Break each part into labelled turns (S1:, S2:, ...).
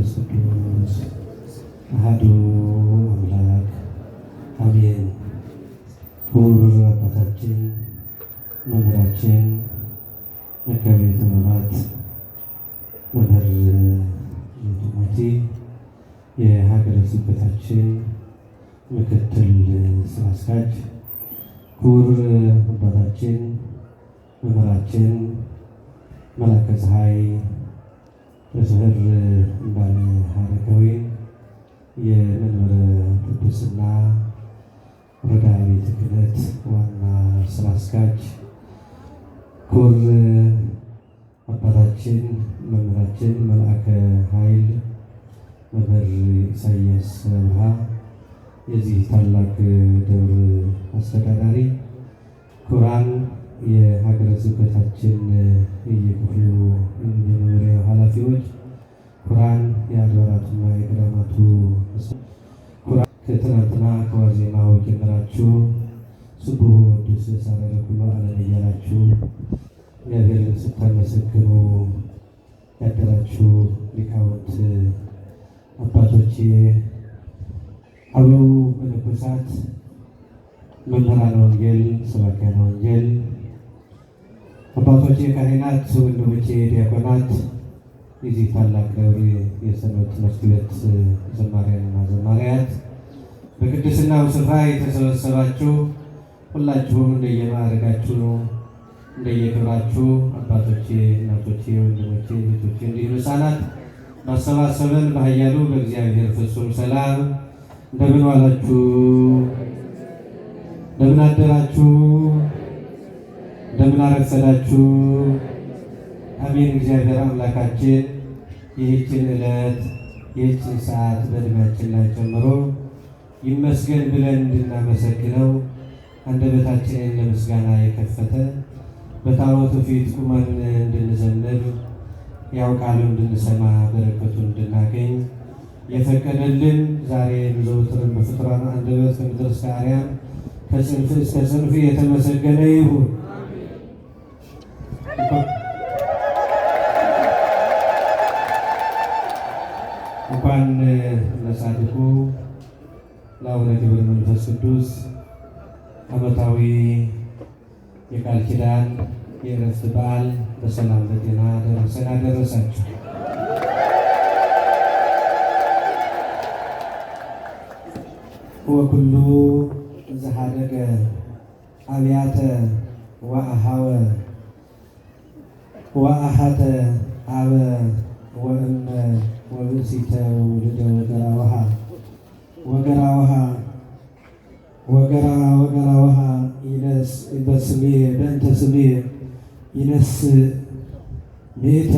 S1: ወመንፈስ ቅዱስ አሐዱ አምላክ አሜን። ክቡር አባታችን መምህራችን መጋቤ ጥበባት መምህር ሞቲ፣ የሀገረ ስብከታችን ምክትል ስራ አስኪያጅ፣ ክቡር አባታችን መምህራችን መላከ ፀሐይ መምህር እንዳለ ሀረጋዊ፣ የመንበረ ጵጵስና ወረዳ ቤተ ክህነት ዋና ስራ አስኪያጅ፣ ክቡር አባታችን መምህራችን መልአከ ኃይል መምህር ኢሳያስ አብርሃ፣ የዚህ ታላቅ ደብር አስተዳዳሪ፣ ክቡራን የሀገረ ስብከታችን የየክፍሉ የመምሪያው ኃላፊዎች፣ ክቡራን የአድባራቱና የገዳማቱ፣ ከትናንትና ከዋዜማው ጀምራችሁ ስቡሕ ወቅዱስ ዘሳረረ ኩሎ ዓለም እያላችሁ እግዚአብሔርን ስታመሰግኑ ያደራችሁ ሊቃውንት አባቶቼ፣ አበው መነኮሳት፣ መምህራነ ወንጌል፣ ሰባክያነ ወንጌል፣ አባቶቼ ካህናት፣ ወንድሞቼ ዲያቆናት፣ የዚህ ታላቅ ደብር የሰንበት ትምህርት ቤት ዘማሪያንና ዘማሪያት፣ በቅድስናው ስፍራ የተሰበሰባችሁ ሁላችሁም እንደየማዕረጋችሁ እንደየክብራችሁ አባቶቼ፣ እናቶቼ፣ ወንድሞቼ፣ እህቶቼ እንዲሁም ሕፃናት ማሰባሰበን በኃያሉ በእግዚአብሔር ፍጹም ሰላም እንደምን ዋላችሁ? እንደምን አደራችሁ? እንደምን አረፈዳችሁ? አሜን። እግዚአብሔር አምላካችን ይህችን ዕለት ይህችን ሰዓት በዕድሜያችን ላይ ጨምሮ ይመስገን ብለን እንድናመሰግነው አንደበታችንን ለምስጋና የከፈተ፣ በታቦቱ ፊት ቁመን እንድንዘምር፣ ያው ቃሉ እንድንሰማ፣ በረከቱን እንድናገኝ የፈቀደልን፣ ዛሬ ዘወትርም በፍጡራን አንደበት ከምድር እስከ አርያም ከጽንፍ እስከ ጽንፍ የተመሰገነ ይሁን። እንኳን ለጻድቁ ለአቡነ ገብረ መንፈስ ቅዱስ ዓመታዊ የቃል ኪዳን የዕረፍት በዓል በሰላም በጤና ደረሰን አደረሳችሁ። ወኩሉ ዘኀደገ አብያተ ወአኀወ ወአሐተ አበ ወእመ ወብእሲተ ወውሉደ ወገራውሃ ወገራውሃ ወገራ ወገራውሃ በስምየ በእንተ ስምየ ይነስእ ምእተ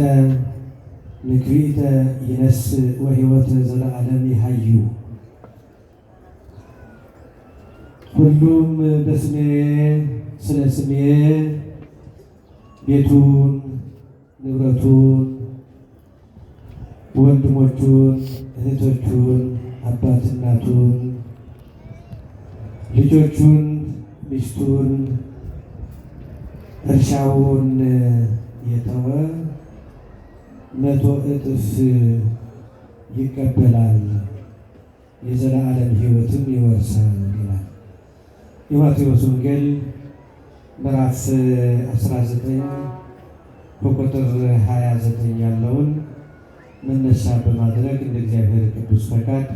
S1: ምክቢተ ይነስእ ወሕይወተ ዘለዓለም ይሃዩ። ሁሉም በስሜ ስለ ስሜ ቤቱን፣ ንብረቱን፣ ወንድሞቹን፣ እህቶቹን፣ አባት እናቱን፣ ልጆቹን፣ ሚስቱን፣ እርሻውን የተወ 100 እጥፍ ይቀበላል፣ የዘላለም ሕይወትም ይወርሳል ይላል። የማቴዎስ ወንጌል ምዕራፍ 19 በቁጥር 29 ያለውን መነሻ በማድረግ እንደ እግዚአብሔር ቅዱስ ፈቃድ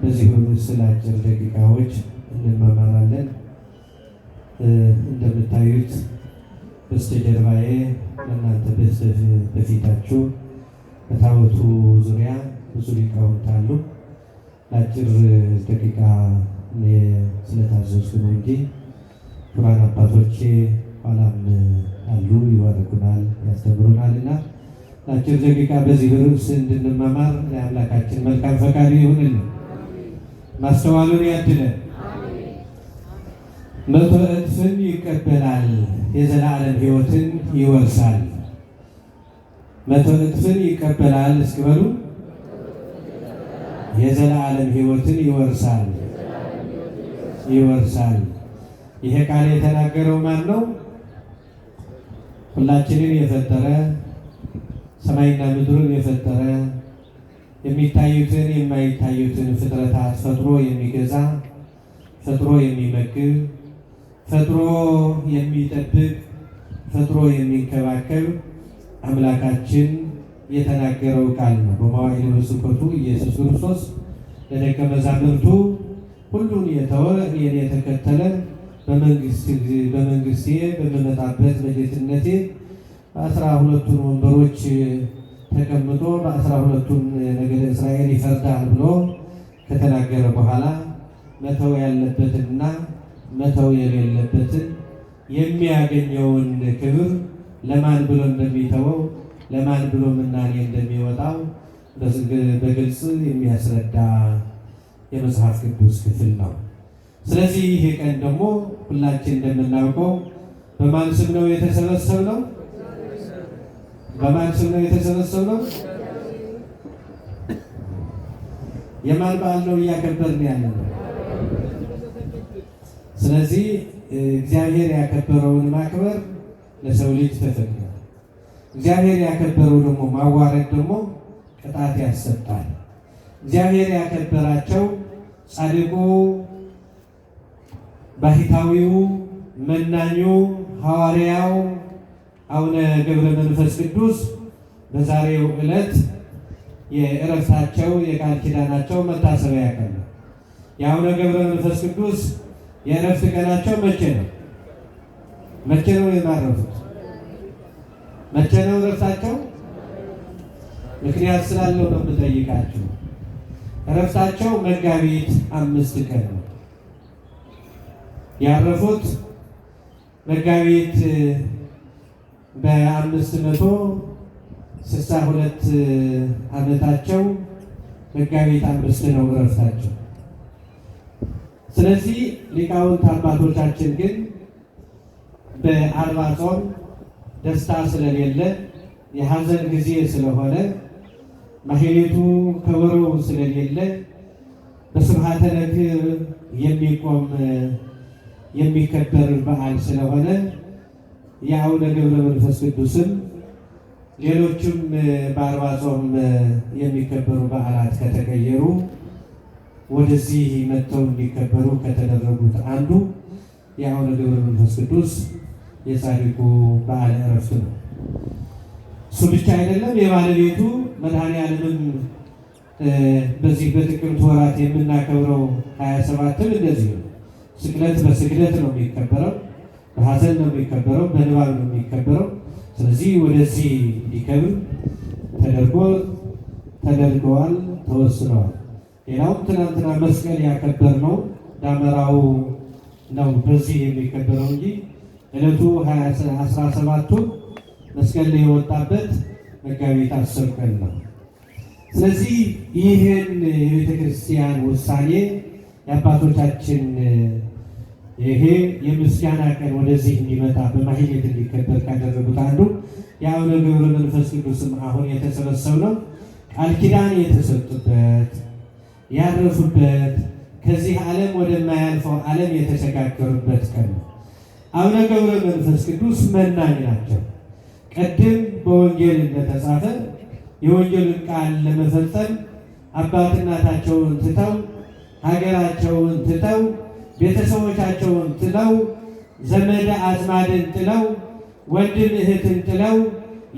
S1: በዚሁ ስለ አጭር ደቂቃዎች እንማማራለን። እንደምታዩት በስተጀርባዬ ለእናንተ በፊታችሁ በታቦቱ ዙሪያ ብዙ ሊቃውንት አሉ። ለአጭር ደቂቃ ስለታዘዝኩ ነው እንጂ ክቡራን አባቶቼ ኋላም አሉ፣ ይባርኩናል፣ ያስተምሩናል እና ለአጭር ደቂቃ በዚህ ርዕስ እንድንማማር የአምላካችን መልካም ፈቃዱ ይሁንልን፣ ማስተዋሉን ያድለን። 100 እጥፍን ይቀበላል፣ የዘላለም ሕይወትን ይወርሳል። 100 እጥፍን ይቀበላል እስኪበሉ፣ የዘላለም ሕይወትን ይወርሳል ይወርሳል። ይሄ ቃል የተናገረው ማን ነው? ሁላችንን የፈጠረ፣ ሰማይና ምድሩን የፈጠረ፣ የሚታዩትን የማይታዩትን ፍጥረታት ፈጥሮ የሚገዛ፣ ፈጥሮ የሚመግብ፣ ፈጥሮ የሚጠብቅ፣ ፈጥሮ የሚንከባከብ አምላካችን የተናገረው ቃል ነው። በመዋዕለ ስብከቱ ኢየሱስ ክርስቶስ ለደቀ መዛሙርቱ ሁሉን የተወ እኔን የተከተለ በመንግስቴ በምመጣበት በጌትነቴ 12ቱን ወንበሮች ተቀምጦ 12ቱን ነገደ እስራኤል ይፈርዳል ብሎ ከተናገረ በኋላ መተው ያለበትንና መተው የሌለበትን፣ የሚያገኘውን ክብር ለማን ብሎ እንደሚተወው፣ ለማን ብሎ ምናኔ እንደሚወጣው በግልጽ የሚያስረዳ የመጽሐፍ ቅዱስ ክፍል ነው። ስለዚህ ይህ ቀን ደግሞ ሁላችን እንደምናውቀው በማን ስም ነው የተሰበሰብነው? በማን ስም ነው የተሰበሰብነው? የማን በዓል ነው እያከበርን ያለ ነው? ስለዚህ እግዚአብሔር ያከበረውን ማክበር ለሰው ልጅ ተፈቅዷል። እግዚአብሔር ያከበረው ደግሞ ማዋረድ ደግሞ ቅጣት ያሰጣል። እግዚአብሔር ያከበራቸው ጻድቁ፣ ባህታዊው፣ መናኙ፣ ሐዋርያው አቡነ ገብረ መንፈስ ቅዱስ በዛሬው ዕለት የዕረፍታቸው የቃል ኪዳናቸው መታሰቢያ ቀን ነው። የአቡነ ገብረ መንፈስ ቅዱስ የዕረፍት ቀናቸው መቼ ነው? መቼ ነው የማረፉት? መቼ ነው ዕረፍታቸው? ምክንያት ስላለው ነው የምጠይቃችሁ። ዕረፍታቸው መጋቢት 5 ቀን ነው ያረፉት። መጋቢት በ562 ዓመታቸው መጋቢት 5 ነው ዕረፍታቸው። ስለዚህ ሊቃውንት አባቶቻችን ግን በአርባ ጾም ደስታ ስለሌለ፣ የሐዘን ጊዜ ስለሆነ፣ ማህሌቱ ከበሮው ስለሌለ፣ በስብሐተ ነግህ የሚቆም የሚከበር በዓል ስለሆነ የአቡነ ገብረ መንፈስ ቅዱስም ሌሎችም በአርባ ጾም የሚከበሩ በዓላት ከተቀየሩ ወደዚህ መጥተው እንዲከበሩ ከተደረጉት አንዱ የአቡነ ገብረ መንፈስ ቅዱስ የጻድቁ በዓለ ዕረፍቱ ነው። እሱ ብቻ አይደለም፣ የባለቤቱ መድኃኔዓለምም በዚህ በጥቅምት ወራት የምናከብረው 27ም እንደዚህ ነው። ስቅለት በስግደት ነው የሚከበረው፣ በሐዘን ነው የሚከበረው፣ በንባብ ነው የሚከበረው። ስለዚህ ወደዚህ እንዲከብር ተደርጎ ተደርገዋል፣ ተወስነዋል። ሌላውም ትናንትና መስቀል ያከበርነው ዳመራው ነው በዚህ የሚከበረው እንጂ ዕለቱ 17ቱ መስቀል ላይ የወጣበት መጋቢት 10 ቀን ነው። ስለዚህ ይህን የቤተ ክርስቲያን ውሳኔ የአባቶቻችን ይሄ የምስጋና ቀን ወደዚህ እንዲመጣ በማህሌት እንዲከበር ካደረጉት አንዱ የአቡነ ገብረ መንፈስ ቅዱስም አሁን የተሰበሰብነው ቃል ኪዳን የተሰጡበት፣ ያረፉበት፣ ከዚህ ዓለም ወደማያልፈው ዓለም የተሸጋገሩበት ቀን ነው። አቡነ ገብረ መንፈስ ቅዱስ መናኝ ናቸው። ቅድም በወንጌል እንደተጻፈ የወንጌልን ቃል ለመፈጸም አባት እናታቸውን ትተው፣ ሀገራቸውን ትተው፣ ቤተሰቦቻቸውን ጥለው፣ ዘመድ አዝማድን ጥለው፣ ወንድም እህትን ጥለው፣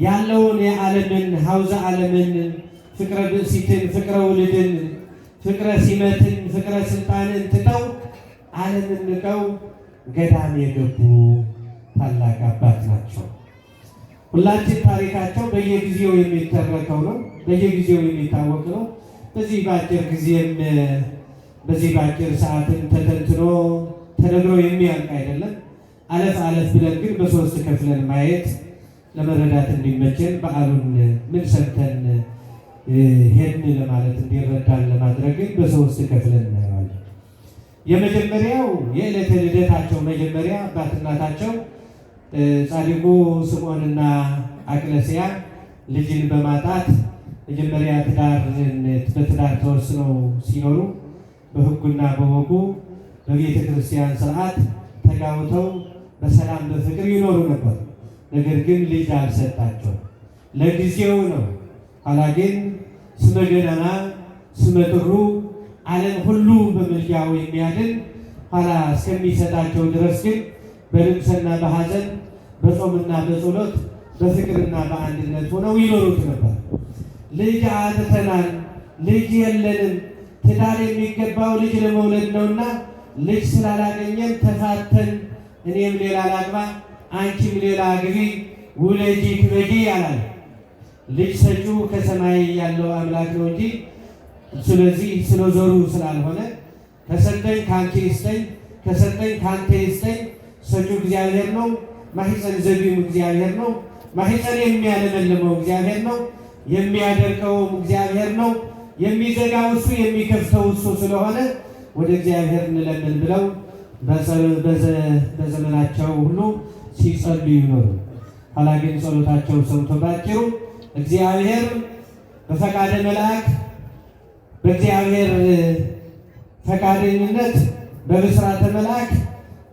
S1: ያለውን የዓለምን ሀውዘ ዓለምን፣ ፍቅረ ብእሲትን፣ ፍቅረ ውልድን፣ ፍቅረ ሲመትን፣ ፍቅረ ስልጣንን ትተው፣ ዓለምን ንቀው ገዳም የገቡ ታላቅ አባት ናቸው። ሁላችን ታሪካቸው በየጊዜው የሚተረከው ነው፣ በየጊዜው የሚታወቅ ነው። በዚህ በአጭር ጊዜም በዚህ በአጭር ሰዓትም ተተንትኖ ተነግሮ የሚያልቅ አይደለም። አለፍ አለፍ ብለን ግን በሶስት ከፍለን ማየት ለመረዳት እንዲመቸን፣ በዓሉን ምን ሰምተን ሄድን ለማለት እንዲረዳን ለማድረግ ግን በሶስት ከፍለን እናየዋለን። የመጀመሪያው የዕለተ ልደታቸው መጀመሪያ አባት እናታቸው ጻድቁ ስምዖንና አቅለስያ ልጅን በማጣት መጀመሪያ በትዳር ተወስነው ሲኖሩ በሕጉና በወጉ በቤተ ክርስቲያን ስርዓት ተጋብተው በሰላም በፍቅር ይኖሩ ነበር። ነገር ግን ልጅ አልሰጣቸው፣ ለጊዜው ነው። ኋላ ግን ስመ ገናና ስመ ጥሩ ዓለም ሁሉ በምልጃው የሚያድን ኋላ እስከሚሰጣቸው ድረስ ግን በልቅሶና በሐዘን በጾምና በጸሎት በፍቅርና በአንድነት ሆነው ይኖሩት ነበር። ልጅ አጥተናል፣ ልጅ የለንም፣ ትዳር የሚገባው ልጅ ለመውለድ ነውና ልጅ ስላላገኘን ተፋተን፣ እኔም ሌላ ላግባ፣ አንቺም ሌላ አግቢ፣ ውለጂ ክበጂ አላለ። ልጅ ሰጪው ከሰማይ ያለው አምላክ ነው እንጂ ስለዚህ ስለዞሩ ስላልሆነ ከሰጠኝ ከአንቺ ይስጠኝ፣ ከሰጠኝ ከአንተ ይስጠኝ። ሰጪው እግዚአብሔር ነው። ማኅፀን ዘቢውም እግዚአብሔር ነው። ማኅፀን የሚያለመልመው እግዚአብሔር ነው። የሚያደርቀውም እግዚአብሔር ነው። የሚዘጋው እሱ የሚከፍተው እሱ ስለሆነ ወደ እግዚአብሔር እንለምን ብለው በዘመናቸው ሁሉ ሲጸልዩ ይኖሩ። ኋላ ግን ጸሎታቸው ሰምቶ ባጭሩ እግዚአብሔር በፈቃደ መልአክ በእግዚአብሔር ፈቃደኝነት በብስራተ መልአክ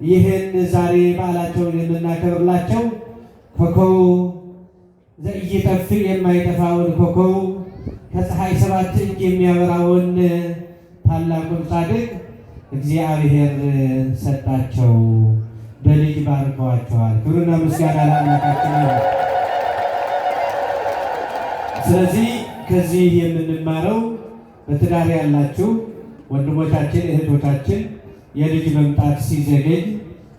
S1: ይህን ዛሬ በዓላቸውን የምናከብርላቸው ኮከብ ዘኢይጠፍእ የማይጠፋውን ኮከብ ከፀሐይ ሰባት እጅ የሚያበራውን ታላቁን ጻድቅ እግዚአብሔር ሰጣቸው። በልጅ ባርከዋቸዋል። ክብርና ምስጋና ለአምላካችን ነው። ስለዚህ ከዚህ የምንማረው በትዳር ያላችሁ ወንድሞቻችን እህቶቻችን የልጅ መምጣት ሲዘገይ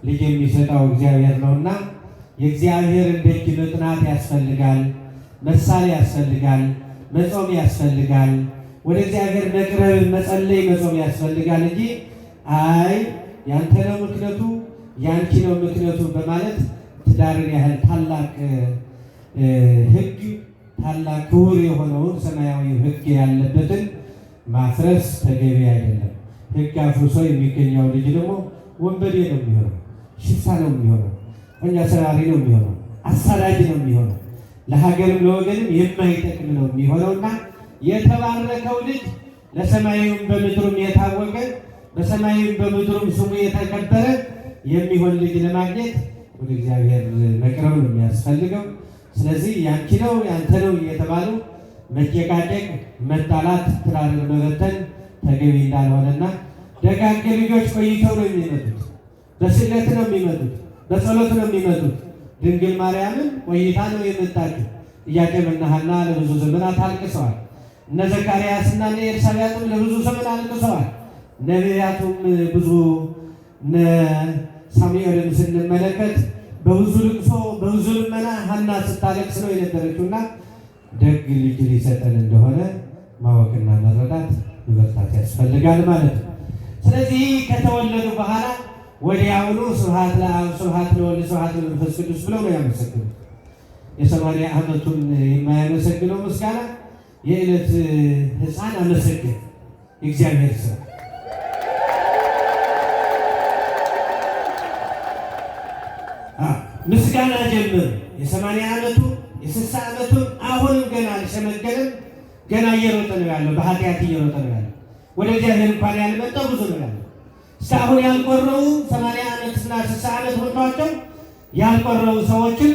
S1: ልጅ የሚሰጠው እግዚአብሔር ነውና የእግዚአብሔርን ደጅ መጥናት ያስፈልጋል። መሳል ያስፈልጋል። መጾም ያስፈልጋል። ወደ እግዚአብሔር መቅረብ፣ መጸለይ፣ መጾም ያስፈልጋል እንጂ አይ ያንተ ነው ምክንያቱ ያንቺ ነው ምክንያቱ በማለት ትዳርን ያህል ታላቅ ሕግ ታላቅ ክቡር የሆነውን ሰማያዊ ሕግ ያለበትን ማፍረስ ተገቢ አይደለም። ሕግ አፍርሶ የሚገኘው ልጅ ደግሞ ወንበዴ ነው የሚሆነው፣ ሽፍታ ነው የሚሆነው፣ እኛ ሰራሪ ነው የሚሆነው፣ አሳዳጅ ነው የሚሆነው፣ ለሀገርም ለወገንም የማይጠቅም ነው የሚሆነውና የተባረከው ልጅ ለሰማዩም በምድሩም የታወቀ በሰማዩም በምድሩም ስሙ የተከበረ የሚሆን ልጅ ለማግኘት ወደ እግዚአብሔር መቅረብ ነው የሚያስፈልገው። ስለዚህ ያንቺ ነው ያንተ ነው እየተባሉ መጨቃጨቅ፣ መጣላት፣ ትዳርን መበተን ተገቢ እንዳልሆነና ደጋግ ልጆች ቆይተው ነው የሚመጡት። በስዕለት ነው የሚመጡት፣ በጸሎት ነው የሚመጡት። ድንግል ማርያምን ቆይታ ነው የመጣችው። ኢያቄምና ሐና ለብዙ ዘመናት አልቅሰዋል። እነ ዘካርያስና እነ ኤልሳቤጥም ለብዙ ዘመን አልቅሰዋል። ነቢያቱም ብዙ እነ ሳሙኤልን ስንመለከት በብዙ ልቅሶ በብዙ ልመና ሐና ስታለቅስ ነው የነበረችውና ደግ ልጅ ሊሰጠን እንደሆነ ማወቅና መረዳት መበርታት ያስፈልጋል ማለት ነው። ስለዚህ ከተወለዱ በኋላ ወዲያውኑ ስብሐት ለአብ ስብሐት ለወልድ ስብሐት ለመንፈስ ቅዱስ ብለው ነው ያመሰግኑት። የ80 ዓመቱን የማያመሰግነው ምስጋና የዕለት ሕፃን አመሰግን የእግዚአብሔር ስራ። ምስጋና ጀምር። የ80 ዓመቱ የ60 ዓመቱን አሁንም ገና አልሸመገለም። ገና እየሮጠ ነው ያለው፣ በኃጢአት እየሮጠ ነው ያለው። ወደ እግዚአብሔር እንኳን ያልመጣው ብዙ ነው ያለው። እስካሁን ያልቆረቡ 80 ዓመትና 60 ዓመት ሆኗቸው ያልቆረቡ ሰዎችም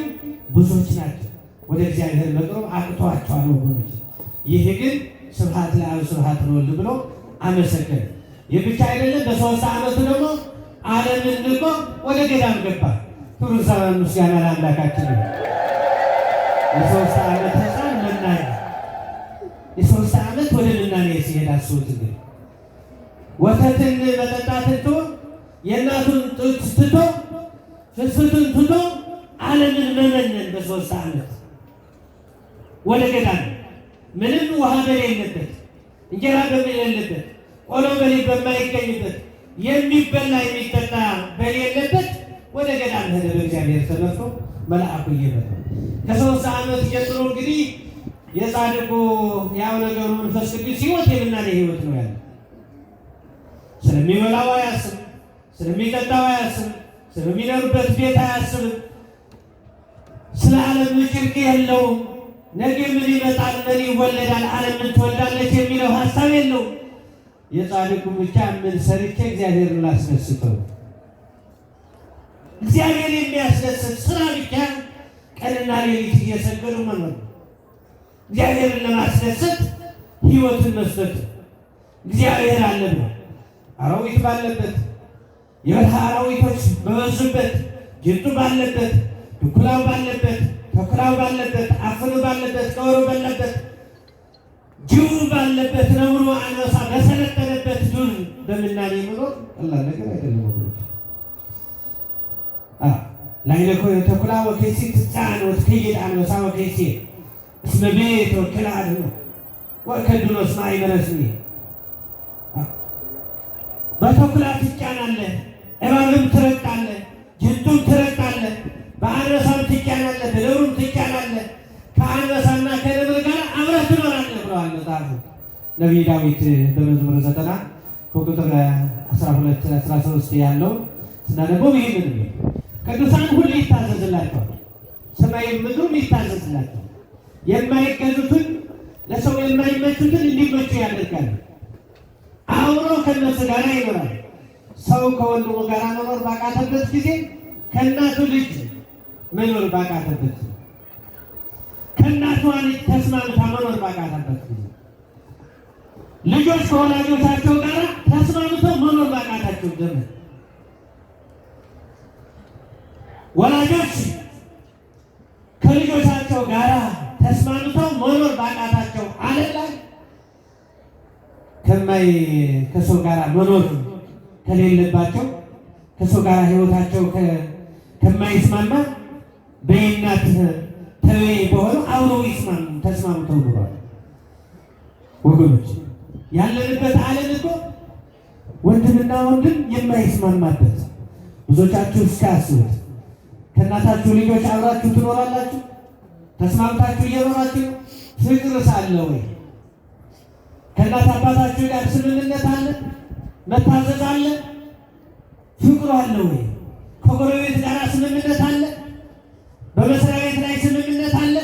S1: ብዙዎች ናቸው። ወደ እግዚአብሔር መቅረብ አቅቷቸዋል ወገኖች። ይህ ግን ስብሐት ለአብ ስብሐት ለወልድ ብሎ አመሰገነ። ይህ ብቻ አይደለም። በ3 ዓመቱ ደግሞ ዓለምን ንቆ ወደ ገዳም ገባ። ክብር ምስጋና ለአምላካችን ነው። የ3 ዓመት ሕፃን መናኝ የ3 ዓመት ወደ ምናኔ ሲሄድ አስቡት እንግዲህ ወተትን መጠጣትን ትቶ የእናቱን ጡት ትቶ ፍስፍቱን ትቶ ዓለምን መመነን በ3 ዓመት ወደ ገዳም ምንም ውሃ በሌለበት እንጀራ በሌለበት ቆሎ በማይገኝበት የሚበላ የሚጠጣ በሌለበት ወደ ገዳም ሄደ። በእግዚአብሔር ተመርቶ መልአኩ እየመጣ ከ3 ዓመት ጀምሮ እንግዲህ የጻድቁ የአቡነ ገብረ መንፈስ ቅዱስ ሕይወት የምናኔ ሕይወት ነው ያለው። ስለሚበላው አያስብም፣ ስለሚጠጣው አያስብም፣ ስለሚኖርበት ቤት አያስብም። ስለ ዓለም ጭንቅ የለውም። ነገ ምን ይመጣል፣ ምን ይወለዳል፣ ዓለም ምን ትወልዳለች የሚለው ሀሳብ የለውም። የጻድቁ ብቻ ምን ሰርቼ እግዚአብሔርን ላስደስተው፣ እግዚአብሔር የሚያስደስት ስራ ብቻ ቀንና ሌሊት እየሰገዱ መኖር፣ እግዚአብሔርን ለማስደሰት ሕይወትን መስጠት እግዚአብሔር አለ ብሎ አራዊት ባለበት፣ የበረሃ አራዊቶች በበዙበት፣ ጅንጡ ባለበት፣ ድኩላው ባለበት፣ ተኩላው ባለበት፣ አፍኑ ባለበት፣ ቀበሮ ባለበት፣ ጅቡ ባለበት፣ ነብሩ አንበሳ በሰለጠነበት ዱር በምናኔ መኖር ቀላል ነገር አይደለም ወገኖች። ላዕለ ተኩላ ወከይሲ ትጻን ወትከይድ አንበሳ ወከይሲ እስመ ቤት ወክልአ አድኅኖ ወእከድኖ እስመ አእመረ ስሜ። በተኩላ ትጫናለህ፣ እባብም ትረግጣለህ፣ ጅንጡም ትረግጣለህ፣ በአንበሳም ትጫናለህ፣ በነብሩም ትጫናለህ። ከአንበሳና ከነብር ጋር አብረህ ትኖራለህ ብለዋል መጽሐፉ። ነቢይ ዳዊት በመዝሙር 90 ከቁጥር 12 13 ያለው ስናነበው ይህንን ነው። ቅዱሳን ሁሉ ይታዘዝላቸዋል፣ ሰማይም ምድሩም ይታዘዝላቸዋል። የማይገዙትን፣ ለሰው የማይመቹትን እንዲመቹ ያደርጋል። አብሮ ከነሱ ጋር ይኖራል። ሰው ከወንድሙ ጋር መኖር ባቃተበት ጊዜ፣ ከእናቱ ልጅ መኖር ባቃተበት፣ ከእናቷ ልጅ ተስማምታ መኖር ባቃተበት ጊዜ፣ ልጆች ከወላጆቻቸው ጋር ተስማምተው መኖር ባቃታቸው ዘመን፣ ወላጆች ከልጆቻቸው ጋር ተስማምተው መኖር ባቃታቸው ዓለም ላይ፣ ከማይ ከሰው ጋር መኖር ከሌለባቸው፣ ከሰው ጋር ሕይወታቸው ከማይስማማ በይናት ተበይ በሆነው አብረው ይስማሙ ተስማምተው ኑሯል። ወገኖች፣ ያለንበት ዓለም እኮ ወንድምና ወንድም የማይስማማበት። ብዙዎቻችሁ እስከ አስቡት፣ ከእናታችሁ ልጆች አብራችሁ ትኖራላችሁ? ተስማምታችሁ እየኖራችሁ ነው? ፍቅርስ አለ ወይ? ከእናት አባታችሁ ጋር ስምምነት አለ? መታዘዝ አለ? ፍቅሩ አለ ወይ? ከጎረቤት ጋር ስምምነት አለ? በመስሪያ ቤት ላይ ስምምነት አለ?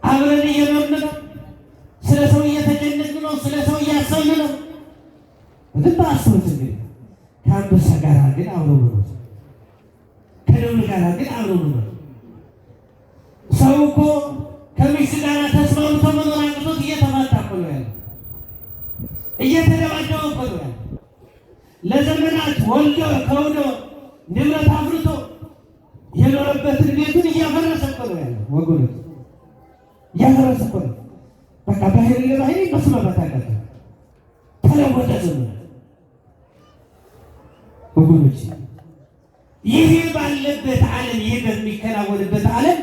S1: አብረን እየኖርን ነው? ስለ ሰው እየተጨነቅን ነው? ስለ ሰው እያሰብን ነው? በደንብ አስቡት። እንግዲህ ከአንበሳ ጋር ግን አብሮ መኖር፣ ከነብር ጋር ግን አብሮ መኖር። ሰው እኮ ከሚስት ጋር ተስማምቶ መኖር አቅቶት እየተፋታ እኮ ነው ያለው። እየተደባደበ እኮ ነው ያለው። ለዘመናት ወልዶ ከውዶ ንብረት አፍርቶ የኖረበትን ቤቱን እያፈረሰ እኮ ነው ያለው ወገኖች፣ እያፈረሰ እኮ ነው። በቃ ባህሪ ለባህሪ መስማማት አቃተው። ተለወጠ ዘመኑ ወገኖች። ይህ ባለበት ዓለም፣ ይህ በሚከናወንበት ዓለም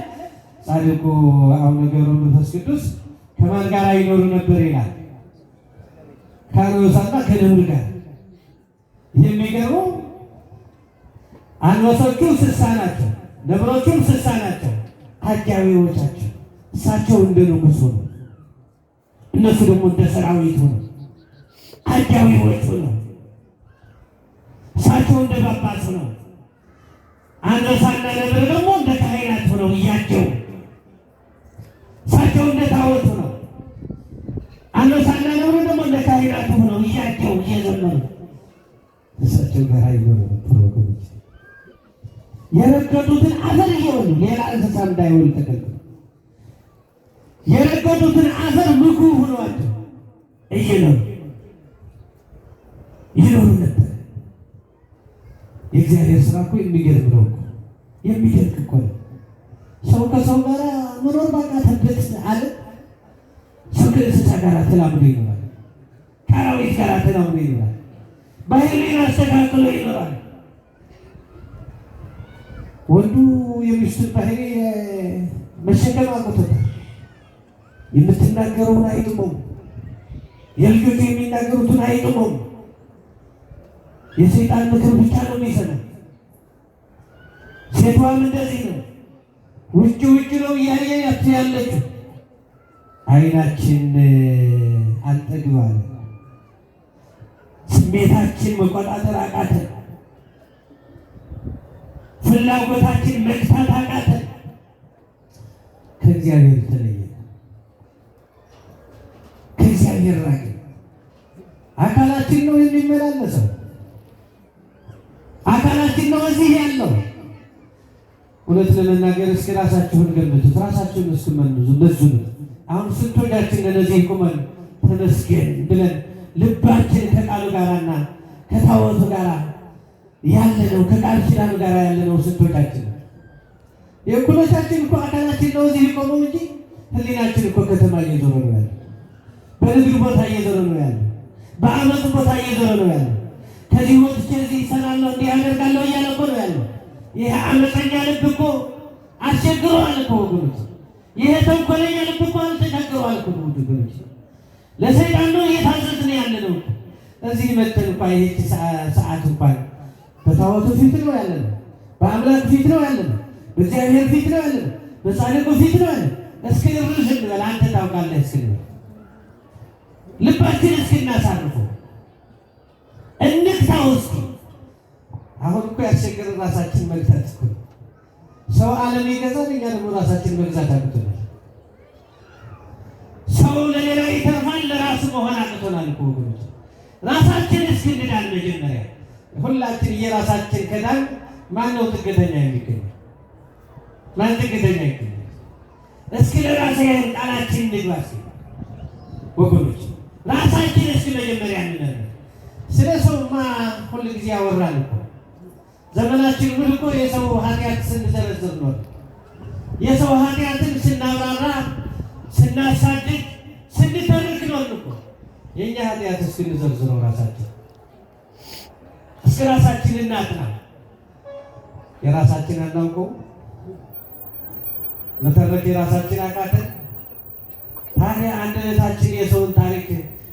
S1: ጻድቁ አቡነ ገብረ መንፈስ ቅዱስ ከማን ጋር ይኖሩ ነበር ይላል? ከአንበሳና ከነብር ጋር። የሚገርመው አንበሶቹ 60 ናቸው፣ ነብሮቹም 60 ናቸው። አጃቢዎቻቸው እሳቸው እንደ ንጉሥ ሆነው፣ እነሱ ደግሞ እንደ ሰራዊት ሆነው፣ አጃቢዎች ሆነው፣ እሳቸው እንደ ጳጳስ ሆነው፣ አንበሳና ነብር ደግሞ እንደ ካህናት ሆነው እያጀቡ፣ እሳቸው እንደ ታቦት ሆነው፣ አንበሳና ነብር ደግሞ እንደ ካህናት ሆነው እያጀቡ እየዘመሩ እሳቸው ጋር ይኖሩ ነበር ወገኖች። የረገጡትን አፈር እየበሉ፣ ሌላ እንስሳ እንዳይሆን ተከልክሎ፣ የረገጡትን አፈር ምግብ ሆኗቸው እየኖሩ ይኖሩ ነበር። የእግዚአብሔር ስራ እኮ የሚገርም ነው እኮ፣ የሚደንቅ እኮ ነው። ሰው ከሰው ጋር መኖር ባቃተበት ዓለም ሰው ከእንስሳ ጋር ተላምዶ ይኖራል። ከአራዊት ጋር ተላምዶ ይኖራል። ባህሪን አስተካክሎ ይኖራል። ወንዱ የሚስቱን ባህሪ መሸከም አቅቶታል። የምትናገረውን አይጥመውም። የልጆቹ የሚናገሩትን አይጥመውም። የሰይጣን ምክር ብቻ ነው የሚሰማው። ሴቷም እንደዚህ ነው። ውጭ ውጭ ነው እያየ ያለችው። አይናችን አልጠግብ አለ። ስሜታችን መቆጣጠር አቃተን። ፍላጎታችን መግታት አቃተን። ከእግዚአብሔር ተለየ፣ ከእግዚአብሔር ራቅን። አካላችን ነው የሚመላለሰው። አካላችን ነው እዚህ ያለው። እውነት ለመናገር እስኪ ራሳችሁን ገምቱት፣ ራሳችሁን እስኪ መዝኑት። አሁን ስንቶቻችን ለዚህ ቁመን ተመስገን ብለን ልባችን ከቃሉ ጋራና ከታቦቱ ጋራ ያለነው ከቃል ኪዳኑ ጋራ ያለነው ስንቶቻችን? የእኩሎቻችን እኮ አካላችን ነው እዚህ ቆመው እንጂ ህሊናችን እኮ ከተማ እየዞረ ነው ያለው። በንግድ ቦታ እየዞረ ነው ያለው። በአመቱ ቦታ እየዞረ ነው ያለው። ከዚህ ወጥቼ እዚህ እሰራለሁ እንዲህ አደርጋለሁ እያለ እኮ ነው ያለው። ይህ አመፀኛ ልብ እኮ አስቸግረዋል እኮ ወገኖች። ይሄ ተንኮለኛ ልብ እኮ አልተቸግረዋል እኮ ወገኖች። ለሰይጣን ነው እየታዘዝን ያለ ነው። እዚህ መተን እንኳን ይህች ሰዓት እንኳን በታቦቱ ፊት ነው ያለ ነው። በአምላክ ፊት ነው ያለ ነው። በእግዚአብሔር ፊት ነው ያለ ነው። በጻድቁ ፊት ነው ያለ ነው። እስክንርሽ እንበል አንተ ታውቃለህ እስክንበል ልባችን እስክናሳርፈው እንግታው እስኪ። አሁን እኮ ያስቸገረን ራሳችን መግታት እኮ ነው። ሰው ዓለም ይገዛል፣ እኛ ደግሞ ራሳችን መግዛት አቅቶናል። ሰው ለሌላ ይተርፋል፣ ለራሱ መሆን አቅቶናል እኮ ወገኖች። ራሳችን እስክንዳን መጀመሪያ ሁላችን እየራሳችን ከዳን ማን ነው ጥገተኛ የሚገኘው? ማን ጥገተኛ ይገኛል? እስኪ ለራሴ ቃላችን እንግባ እስኪ ወገኖች፣ ራሳችን እስኪ መጀመሪያ እንመርምር። ስለ ሰውማ ሁል ጊዜ ያወራል እኮ ዘመናችን ሙሉ እኮ የሰው ኃጢአት ስንዘረዝር ነው። የሰው ኃጢአትን ስናብራራ፣ ስናሳድግ፣ ስንተርክ ነው እኮ። የእኛ ኃጢአት እስክንዘርዝረው ራሳችን እስከ ራሳችን እናጥና። የራሳችን አናውቀው መተረክ የራሳችን አቃተን። ታዲያ አንደበታችን የሰውን ታሪክ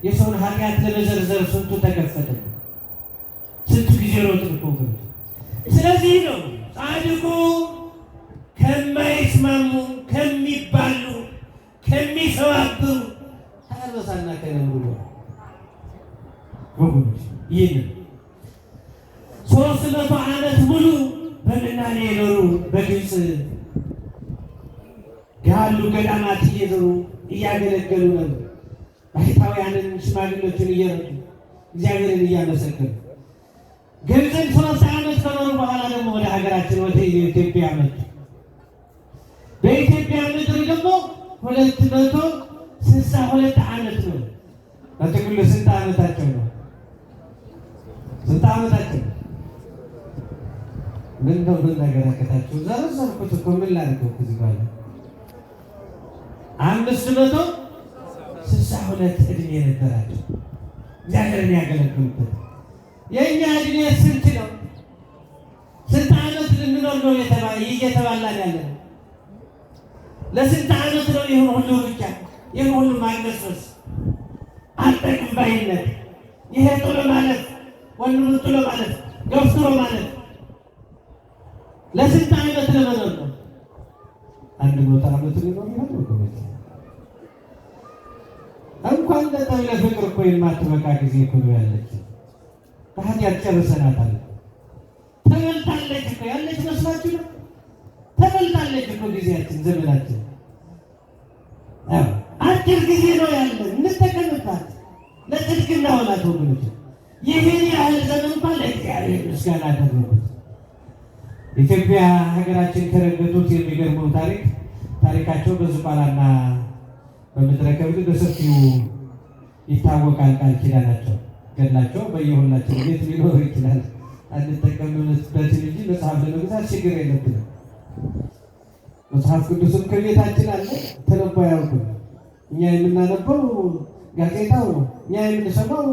S1: የሰውን ኃጢአት ለመዘርዘር ስንቱ ተከፈተ፣ ስንቱ ጊዜ ሮጥን እኮ ወገኖች። ስለዚህ ነው ጻድቁ ከማይስማሙ ከሚባሉ ከሚሰባብሩ ከአንበሳና ከነብሩ ወገኖች። ይህንን 300 ዓመት ሙሉ በምናኔ የኖሩ በግብፅ ያሉ ገዳማት እየዞሩ እያገለገሉ ነው። ባሕታውያንን ሽማግሌዎችን እየረዱ እግዚአብሔርን እያመሰገኑ ግብፅን 3 ዓመት ከኖሩ በኋላ ደግሞ ወደ ሀገራችን ወደ ኢትዮጵያ መጡ። በኢትዮጵያ ምድር ደግሞ 262 ዓመት ነው። በጥቅሉ ስንት ዓመታቸው ነው? ስንት ዓመታቸው ነው? ምን ነው ምን ነገር አቀታችሁ? ዘረዘርኩት እኮ ምን ላድርገው ከዚህ በኋላ 562 ዕድሜ ነበራቸው እግዚአብሔርን ያገለግሉበት። የእኛ ዕድሜ ስንት ነው? ስንት ዓመት ልንኖር ነው እየተባላን ያለ ነው? ለስንት ዓመት ነው ይህን ሁሉ ሩጫ፣ ይህን ሁሉ ማግበስበስ፣ አልጠቅም ባይነት፣ ይሄ ጥሎ ማለት ወንድሙን ጥሎ ማለት ገፍትሮ ማለት ለስንት ዓመት ለመኖር ነው? 100 ዓመት ሊኖር ይሆን ወገኖች? እንኳን ለጠብ ለፍቅር እኮ የማትበቃ ጊዜ እኮ ነው ያለች። በኃጢአት ጨርሰናታል። ተበልታለች እኮ ያለች መስላችሁ ነው? ተበልታለች እኮ ጊዜያችን፣ ዘመናችን። አጭር ጊዜ ነው ያለን፣ እንጠቀምባት፣ ለጽድቅ እናውላት ወገኖች። ይህን ያህል ዘመን እንኳን ለእግዚአብሔር ምስጋና አደረጉት። ኢትዮጵያ ሀገራችን ከረገጡት የሚገርመው ታሪክ ታሪካቸው በዝቋላና በምድረ ከብድ በሰፊው ይታወቃል። ቃል ኪዳናቸው ገድላቸው በየሁላችን ቤት ሊኖር ይችላል። አንጠቀምበትም እንጂ መጽሐፍ ለመግዛት ችግር የለብንም። መጽሐፍ ቅዱስም ከቤታችን አለ፣ ተነቦ አያውቅም። እኛ የምናነበው ጋዜጣው ነው። እኛ የምንሰማው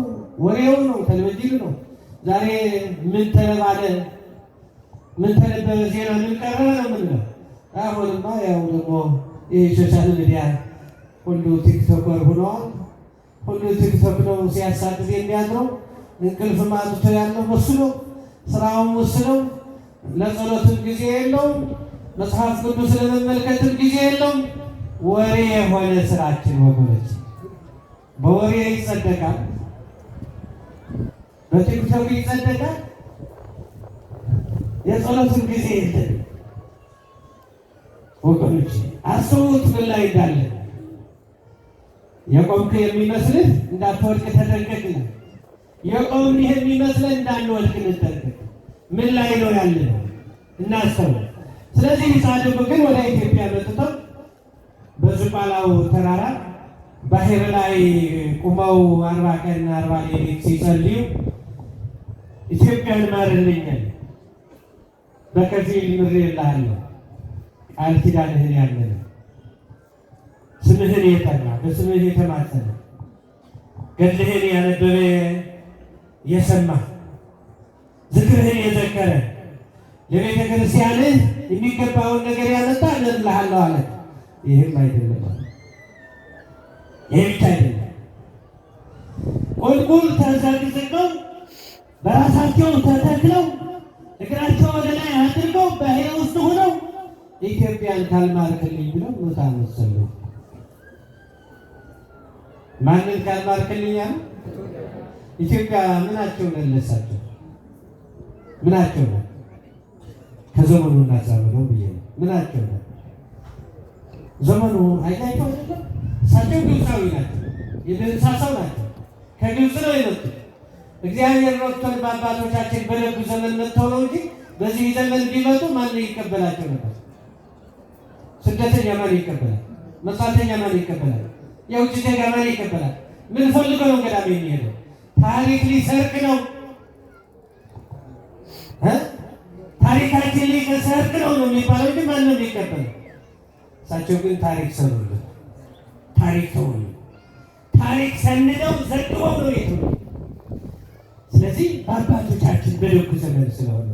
S1: ወሬው ነው፣ ቴሌቪዥኑ ነው። ዛሬ ምን ተባለ፣ ምን ተነበበ፣ ዜና ምን ቀረበ ነው የምንለው። አሁንማ ያው ደግሞ ይህ social media ሁሉ TikToker ሆነዋል። ሁሉ ቲክቶክ ነው ሲያሳድድ የሚያድረው። እንቅልፍ ማጥቶ ያለው በሱ ነው። ስራውም እሱ ነው። ለጸሎትም ጊዜ የለውም። መጽሐፍ ቅዱስ ለመመልከትም ጊዜ የለውም። ወሬ የሆነ ስራችን ወገኖች፣ በወሬ ይጸደቃል፣ በቲክቶክ ይጸደቃል። የጸሎትም ጊዜ የለም ወገኖች። አስቡት ምን ላይ እንዳለ። የቆምክ የሚመስልህ እንዳትወድቅ ተጠንቀቅ። የቆምን የሚመስልህ እንዳንወድቅ እንጠንቀቅ። ምን ላይ ነው ያለነው? እናስተውል። ስለዚህ ጻድቁ ግን ወደ ኢትዮጵያ መጥተው በዝቋላው ተራራ ባህር ላይ ቁመው 40 ቀን 40 ሌሊት ሲጸልዩ ኢትዮጵያን ማርልኛል፣ በከፊል ምሬልሃለሁ፣ ቃል ኪዳንህን ያመነ ስምህን የጠራ በስምህ የተማጸነ ገድልህን ያነበበ የሰማ ዝክርህን የዘከረ ለቤተ ክርስቲያንህ የሚገባውን ነገር ያመጣ እምርልሃለሁ አለ። ይህም አይደለም አለ። ይህ ብቻ አይደለም። ቁልቁል ተዘቅዝቀው በራሳቸው ተተክለው እግራቸው ወደ ላይ አድርገው ባህር ውስጥ ሆነው ኢትዮጵያን ካልማርክልኝ ብለው ሞታ መሰሉ። ማንን ካልማርክልኝ አሉ? ኢትዮጵያ ምናቸው መለሳቸው? ምናቸው ነው? ከዘመኑ እናዛምነው ብዬ ነው። ምናቸው ነው? ዘመኑ አይታቸው አይደለም። እሳቸው ግብፃዊ ናቸው፣ የድንሳ ሰው ናቸው። ከግብፅ ነው የመጡት። እግዚአብሔር ረድቶን በአባቶቻችን በደጉ ዘመን መጥተው ነው እንጂ በዚህ ዘመን ቢመጡ ማን ይቀበላቸው ነበር? ስደተኛ ማን ይቀበላል? መጻተኛ ማን ይቀበላል? የውጭ ዜጋ ማን ይቀበላል? ምን ፈልጎ ነው ገዳም የሚሄደው? ታሪክ ሊሰርቅ ነው። ታሪካችን ሊሰርቅ ነው ነው የሚባለው እንጂ ማን ነው የሚቀበለው? እሳቸው ግን ታሪክ ሰሩልን፣ ታሪክ ተውልን፣ ታሪክ ሰንደው ዘግበው ነው የተውልን። ስለዚህ በአባቶቻችን በደጉ ዘመን ስለሆነ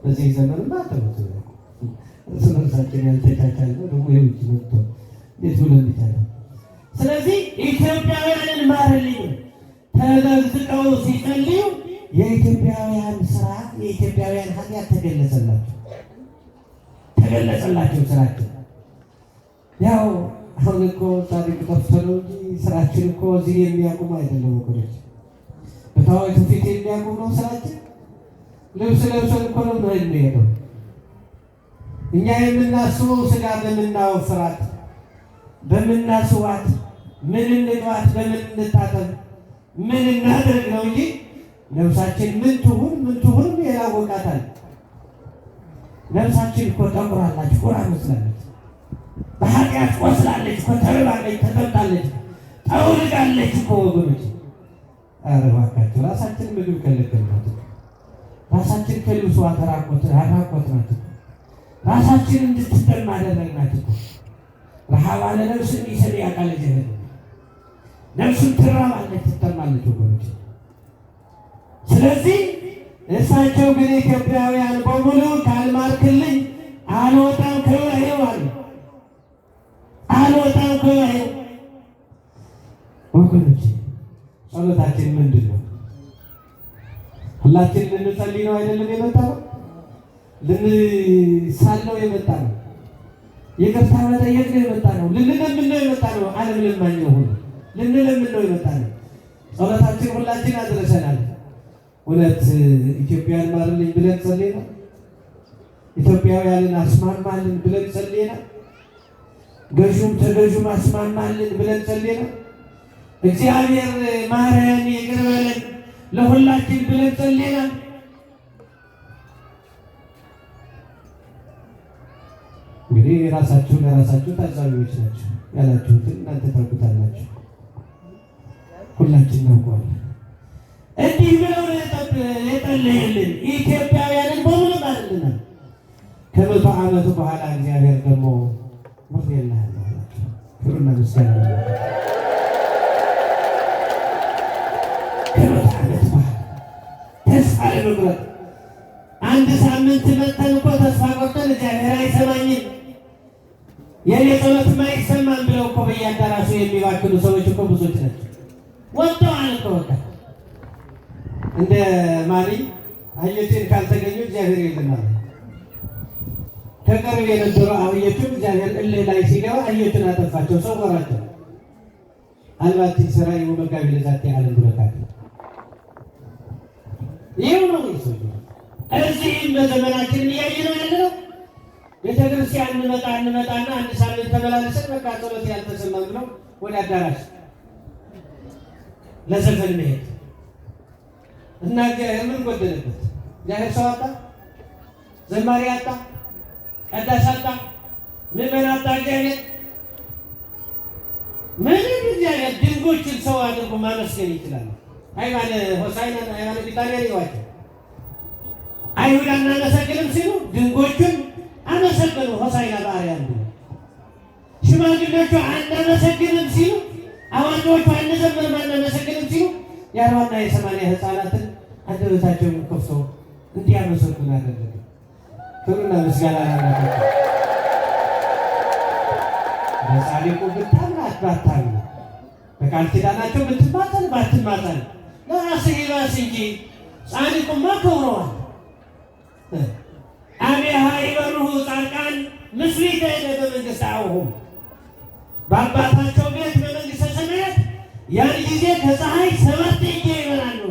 S1: በዚህ ዘመንማ ተውት። እርስ በርሳችን ያልተቻቻልነው ደግሞ የውጭ መጥቶ እንዴት ብሎ እንዲቻለው። ስለዚህ ኢትዮጵያውያንን ማርልኝ ተዘቅዝቀው ሲጸልዩ የኢትዮጵያውያን ስራ የኢትዮጵያውያን ኃጢአት ተገለጸላቸው ተገለጸላቸው ስራቸው። ያው አሁን እኮ ታሪክ ጠፍቶ ነው እንጂ ስራችን እኮ እዚህ የሚያቆም አይደለም ወገኖች። በታዋቂው ፊት የሚያቆም ነው ስራችን። ልብስ ለብሰን እኮ ነው የምንሄደው። እኛ የምናስበው ስጋ በምናወፍራት በምናስዋት ምን እንግባት በምን እንታጠብ ምን እናድርግ ነው እንጂ ነፍሳችን ምን ትሁን ምን ትሁን ያላወቃታል። ነፍሳችን እኮ ጠቁራለች፣ ቁራ መስላለች፣ በኃጢአት ቆስላለች እኮ ተርባለች፣ ተጠምጣለች፣ ጠውልጋለች እኮ ወገኖች። ኧረ እባካችሁ ራሳችን ምግብ ከለከልናት፣ ራሳችን ከልብሷ አራቆትናት፣ ራሳችን እንድትጠማ አደረግናት እኮ። ረሃብ አለ ነፍስ የሚሰሚ ያውቃል እግዚአብሔር። ነፍሱን ትራባለች፣ ትጠማለች ወገኖች። ስለዚህ እሳቸው ግን ኢትዮጵያውያን በሙሉ ካልማርክልኝ አልወጣም ከባህሩ አሉ። አልወጣም ከባህሩ። ወገኖች ጸሎታችን ምንድን ነው? ሁላችን ልንጸልይ ነው አይደለም የመጣ ነው? ልንሳል ነው የመጣ ነው። ይቅርታ መጠየቅ ነው የመጣ ነው። ልንለምን ነው የመጣ ነው። ዓለም ለማኝ ነው ሁሉ ልንለምን ነው የመጣ ነው። ጸሎታችን ሁላችን አድርሰናል። እውነት ኢትዮጵያን ማርልኝ ብለን ጸልየናል። ኢትዮጵያውያንን አስማማልን ብለን ጸልየናል። ገዥም ተገዥም አስማማልን ብለን ጸልየናል። እግዚአብሔር ማረን ይቅር በለን ለሁላችን ብለን ጸልየናል። እንግዲህ ራሳችሁ ለራሳችሁ ታዛቢዎች ናቸው። ያላችሁትን እናንተ ታውቁታላችሁ፣ ሁላችን እናውቀዋለን። እንዲህ ብለው የጸለየልን ኢትዮጵያውያንን በሙሉ ማርልናል። ከ100 ዓመቱ በኋላ እግዚአብሔር ደግሞ ምሬልሃለሁ አላቸው። ክብርና ምስጋና ከ100 ዓመት በኋላ ተስፋ ለመቁረጥ አንድ ሳምንት መተን እኮ ተስፋ ቆርጠን እግዚአብሔር አይሰማኝም የኔ ጸሎትም አይሰማም ብለው እኮ በየአዳራሹ የሚባክኑ ሰዎች እኮ ብዙዎች ናቸው። ወጥተዋል እኮ በቃ እንደ ማሪ አህዮችን ካልተገኙ እግዚአብሔር የለም አለ። ከቅርብ የነበሩ አህዮችም እግዚአብሔር እልህ ላይ ሲገባ አህዮችን አጠፋቸው፣ ሰወራቸው። አልባቲ ሠራይ ወመጋቢ ለዛቲ ዓለም ብሎታል። ይኸው ነው ሰው። እዚህም በዘመናችን እያየነው ያለነው ቤተክርስቲያን እንመጣና አንድ ሳምንት ተመላልሰን በቃ ጸሎት ያልተሰማም ብለው ወደ አዳራሽ ለዘፈን መሄድ እና እግዚአብሔር ምን ጎደለበት? እግዚአብሔር ሰው አጣ፣ ዘማሪ አጣ፣ ቀዳሽ አጣ፣ ምዕመን አጣ። እግዚአብሔር ምንም እግዚአብሔር ድንጎችን ሰው አድርጎ ማመስገን ይችላል። ሃይማነ ሆሳዕናን፣ ሃይማነ ቢታንያን ይዋቸው። አይሁድ አናመሰግንም ሲሉ ድንጎቹን አመሰገኑ። ሆሳዕና በአርያም ብሎ ሽማግሌዎቹ አናመሰግንም ሲሉ፣ አዋቂዎቹ አንዘምርም አናመሰግንም ሲሉ የ40ና የ80 ሕፃናትን አንደበታቸውን ከፍቶ እንዲያመሰግኑ አደረገ። ክብርና ምስጋና ለአምላካችን። በጻድቁ ብታምን ባታምን፣ በቃል ኪዳናቸው ብትማፀን ባትማፀን ለራስህ ይባስ እንጂ ጻድቁማ ከብረዋል። አሜሃ ይበርሁ ጻድቃን ምስሊተ በመንግስተ አቡሆሙ፣ በአባታቸው ቤት በመንግስተ ሰማያት ያን ጊዜ ከፀሐይ 7 እጅ ይበራሉ።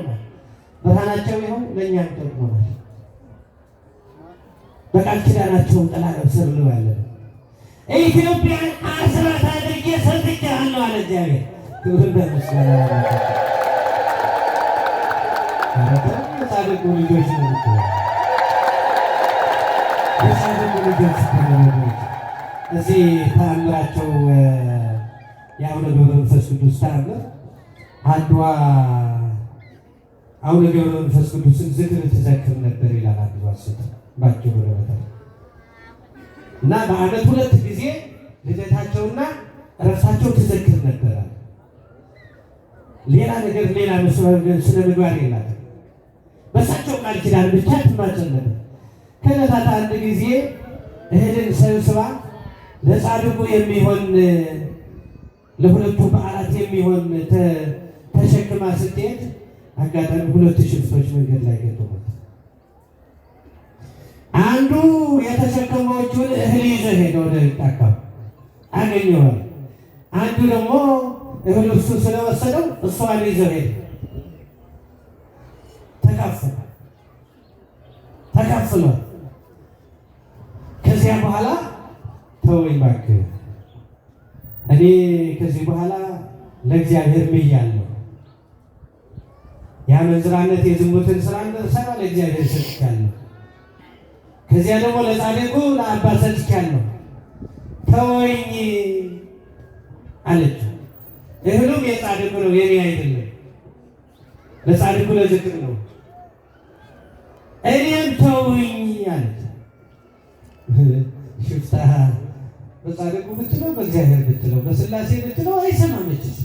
S1: ብርሃናቸው ይኸው ለእኛም ጠቅሞናል። በቃል ኪዳናቸው ጥላ ስር ነው ያለነው። ኢትዮጵያን አስራት አድርጌ ሰጥቼሃለሁ አለ እግዚአብሔር። ክብርና ምስጋና ለአምላካችን። የጻድቁ ልጆች ነው እኮ፣ የጻድቁ ልጆች እኮ ነው ወገኖች። እዚህ ተአምራቸው የአቡነ ገብረ መንፈስ ቅዱስ ተአምር፣ አንዷ አቡነ ገብረ መንፈስ ቅዱስን ዝክር ትዘክር ነበር ይላል። አንዷ ሴት ባጭሩ ለመተር እና በዓመት 2 ጊዜ ልደታቸውና እረፍታቸው ትዘክር ነበር። ሌላ ነገር ሌላ ስነ ምግባር የላትም። በእሳቸው ቃል ኪዳን ብቻ ትማጸን ነበር። ከዕለታት አንድ ጊዜ እህልን ሰብስባ ለጻድቁ የሚሆን ለሁለቱ በዓላት የሚሆን ተሸክማ ስትሄድ አጋጣሚ 2 ሽፍቶች መንገድ ላይ ገጠሟት። አንዱ የተሸከመችውን እህል ይዞ ሄደ ወደ ጫካው አገኘዋል። አንዱ ደግሞ እህል እሱ ስለወሰደው እሷን ይዞ ሄደ። ተካፍሏል። ከዚያ በኋላ ተወኝ እባክህ፣ እኔ ከዚህ በኋላ ለእግዚአብሔር ምያለሁ። የአመንዝራነት የዝሙትን ስራ እንድሰራ ለእግዚአብሔር ሰጥቻለሁ። ከዚያ ደግሞ ለጻድቁ ለአባ ሰጥቻለሁ። ተወኝ አለችው። እህሉም የጻድቁ ነው የኔ አይደለም፣ ለጻድቁ ለዝክር ነው። እኔም ተውኝ አለች። ሽፍታ በጻድቁ ብትለው በእግዚአብሔር ብትለው በስላሴ ብትለው አይሰማም። እችስ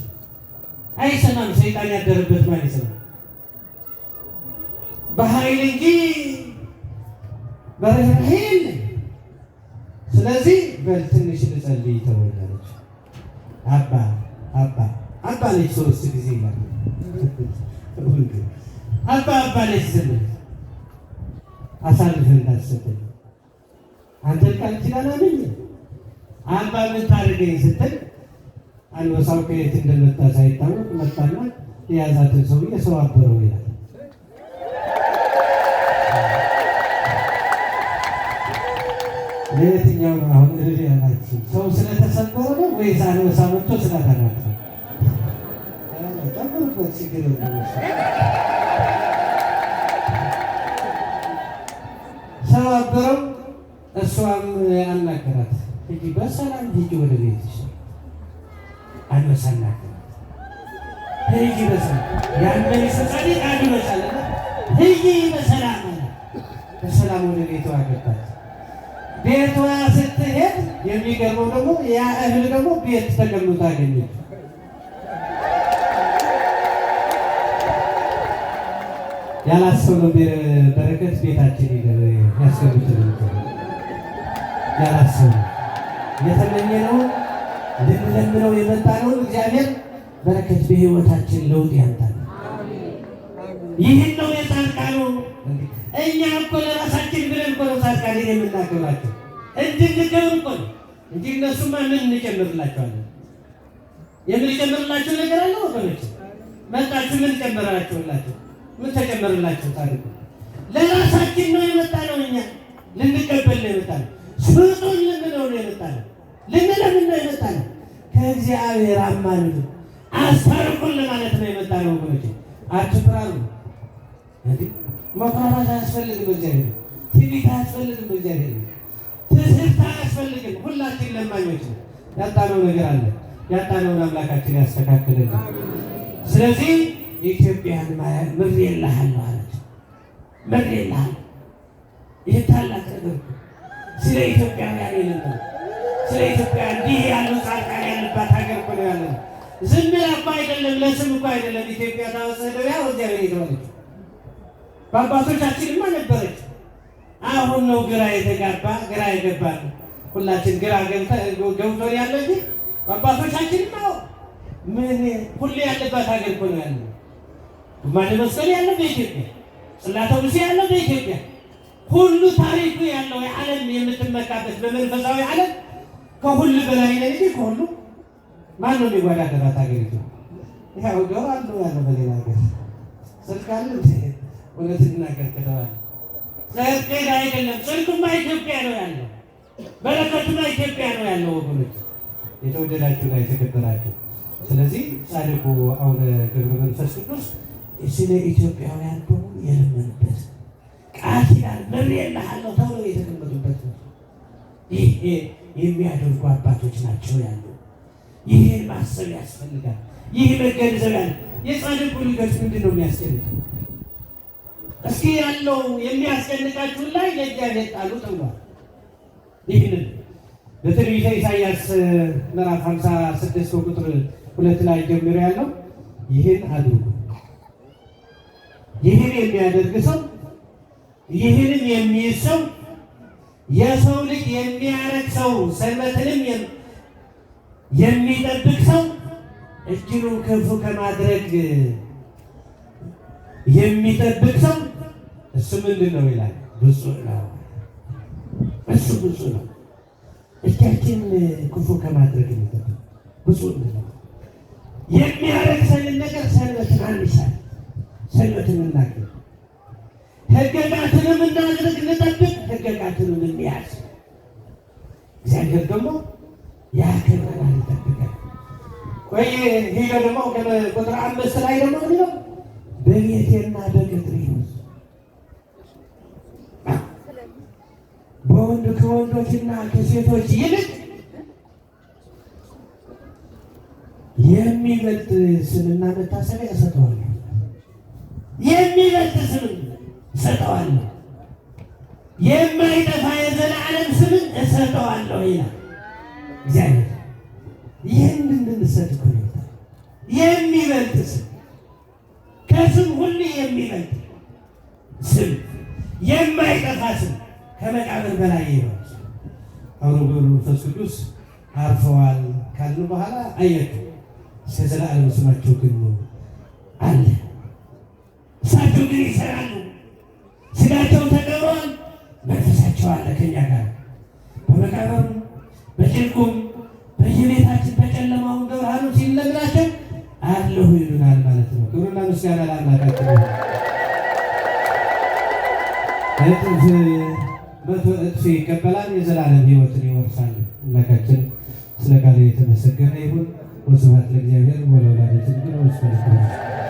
S1: አይሰማም። ሰይጣን ያደረበት ማን ይሰማል? በኃይል እንጂ በርህራሄ የለም። ስለዚህ በል ትንሽ ልጸልይ ተወኝ አለች። አባ አባ አባ አለች 3 ጊዜ ይላል። አባ አባ አለች ዝም ብለህ አሳልፈህ እንዳትሰጠኝ አንተ ቃል ኪዳን አምኜ አባ ምን ታደርገኝ ስትል አንበሳው ከየት እንደመጣ ሳይታወቅ መጣና የያዛትን ሰውዬ ሰው አበረው ይላል። ለየትኛው ነው አሁን እልል ያላችሁ? ሰው ስለተሰበረ ነው ወይስ አንበሳ መጥቶ ስላዳናችሁ? ጨምሩበት፣ ችግር የለውም። ሰባበረው። እሷም አናገራት፣ ሂጂ በሰላም ሂጂ ወደ ቤትሽ። አንበሳ አናገራት፣ ሂጂ በሰላም ያመነ ሰው ጻድቅ አድኖሻልና ሂጂ በሰላም አለ። በሰላም ወደ ቤቷ ገባች። ቤቷ ስትሄድ የሚገርመው ደግሞ ያ እህል ደግሞ ቤት ተቀምጦ አገኘች። ያላሰብነው በረከት ቤታችን ያስገብተን። ያላሰብነው የተመኘነውን ልንለምነው የመጣነውን እግዚአብሔር በረከት በሕይወታችን ለውጥ ያምጣል። ይህን ነው የጻድቃኑ። እኛ እኮ ለራሳችን ብለን እኮ ነው ጻድቃንን የምናከብራቸው፣ እንድንከብር እኮ ነው እንጂ እነሱማ ምን እንጨምርላቸዋለን? የምንጨምርላቸው ነገር አለ ወገኖች? መጣችሁ ምን ጨመራችሁላቸው? ምን ተጨመረላቸው? ጻድቁ ለራሳችን ነው የመጣነው። እኛ ልንቀበል ነው የመጣነው። ስጡን ልንለው ነው የመጣነው። ልንለምን ነው የመጣነው። ከእግዚአብሔር አማልዱ አስታርቁን ለማለት ነው የመጣነው ወገኖች። አትኩራሩ። እንዴ መኩራራት አያስፈልግም። በእግዚአብሔር ትዕቢት አያስፈልግም። በእግዚአብሔር ትዝህርት አያስፈልግም። ሁላችን ለማኞች ነው። ያጣነው ነገር አለ። ያጣነውን አምላካችን ያስተካክልልን። ስለዚህ ኢትዮጵያን ምሬልሃለሁ አለች። ምሬልሃለሁ። ይህ ታላቅ ነገር ስለ ኢትዮጵያውያን የለም። ስለ ኢትዮጵያ እንዲህ ያሉ ጻድቃን ያሉባት ሀገር እኮ ነው ያለነው። ዝም ብላ እኮ አይደለም፣ ለስም እኮ አይደለም። ኢትዮጵያ ታወሰደው ያው እግዚአብሔር የተባለችው በአባቶቻችንማ ነበረች። አሁን ነው ግራ የተጋባ ግራ የገባ ሁላችን ግራ ገብቶን ያለ እንጂ በአባቶቻችንማ ምን ሁሌ ያለባት ሀገር እኮ ነው ያለው። ግማደ መስቀል ያለው በኢትዮጵያ፣ ጽላተ ሙሴ ያለው በኢትዮጵያ፣ ሁሉ ታሪኩ ያለው የዓለም የምትመካበት በመንፈሳዊ ዓለም ከሁሉ በላይ ነን እንጂ ከሁሉ ማን ነው የሚወዳደራት ሀገሪቱ? ያው ገው አሉ ያለው በሌላ ሀገር ስልክ አለ። እውነት እንናገር ከተባለ ጽድቅ አይደለም፣ ጽድቁማ ኢትዮጵያ ነው ያለው፣ በረከቱማ ኢትዮጵያ ነው ያለው። ወገኖች የተወደዳችሁና የተከበራችሁ፣ ስለዚህ ጻድቁ አቡነ ገብረ መንፈስ ቅዱስ ስለ ኢትዮጵያውያን በሙሉ የለመኑበት ቃል ኪዳን ምሬልሃለሁ ተብለው የተቀመጡበት ነው። ይሄ የሚያደርጉ አባቶች ናቸው ያሉ። ይህን ማሰብ ያስፈልጋል። ይህ መገንዘብ ያለ የጻድቁ ልጆች ምንድን ነው የሚያስጨንቀው? እስኪ ያለው የሚያስጨንቃችሁን ላይ ለእግዚአብሔር ጣሉ ተብሏል። ይህንን በትንቢተ ኢሳይያስ ምዕራፍ 56 ቁጥር 2 ላይ ጀምሮ ያለው ይህን አድርጉ። ይህን የሚያደርግ ሰው ይህንም የሚይዝ ሰው የሰው ልጅ የሚያረግ ሰው ሰንበትንም የሚጠብቅ ሰው እጅኑን ክፉ ከማድረግ የሚጠብቅ ሰው እሱ ምንድን ነው ይላል? ብፁዕ ነው። እሱ ብፁዕ ነው። እጃችን ክፉ ከማድረግ የሚጠብቅ ብፁዕ ነው። የሚያረክሰንን ነገር ሰንበትን አንሻል፣ ሰንበትን እናክብር፣ ሕግጋትንም እናድርግ፣ እንጠብቅ፣ ሕግጋትንም እንያዝ። እግዚአብሔር ደግሞ ያከብረናል፣ ይጠብቃል። ቆይ ሄዶ ደግሞ ቁጥር 5 ላይ ደግሞ የሚለው በቤቴና በቅጥሬ በወንድ ከወንዶችና ከሴቶች ይልቅ የሚበልጥ ስምና መታሰቢያ እሰጠዋለሁ። የሚበልጥ ስምን እሰጠዋለሁ፣ የማይጠፋ የዘላለም ስምን እሰጠዋለሁ ይላል እግዚአብሔር። ይህን እንድንሰጥ እኮ ነው። የሚበልጥ ስም፣ ከስም ሁሉ የሚበልጥ ስም፣ የማይጠፋ ስም፣ ከመቃብር በላይ ነው። አቡነ ገብረ መንፈስ ቅዱስ አርፈዋል ካልን በኋላ አያችሁ፣ እስከ ዘላለም ስማቸው ግን አለ። እሳቸው ግን ይሰራሉ። ስጋቸው ተቀብሯል፣ መንፈሳቸው አለ ከኛ ጋር በመቃብሩ በጭንቁም በየቤታችን በጨለማው ብርሃኑ ሲለምናቸው አለሁ ይሉናል ማለት ነው። ክብርና ምስጋና ለአምላካችን ይሁን። እጥፍ መቶ እጥፍ ይቀበላል፣ የዘላለም ሕይወትን ይወርሳል። አምላካችን ስለ ቃሉ የተመሰገነ ይሁን። ወስብሐት ለእግዚአብሔር ወለወላዲቱ ድንግል ወለመስቀሉ ክቡር።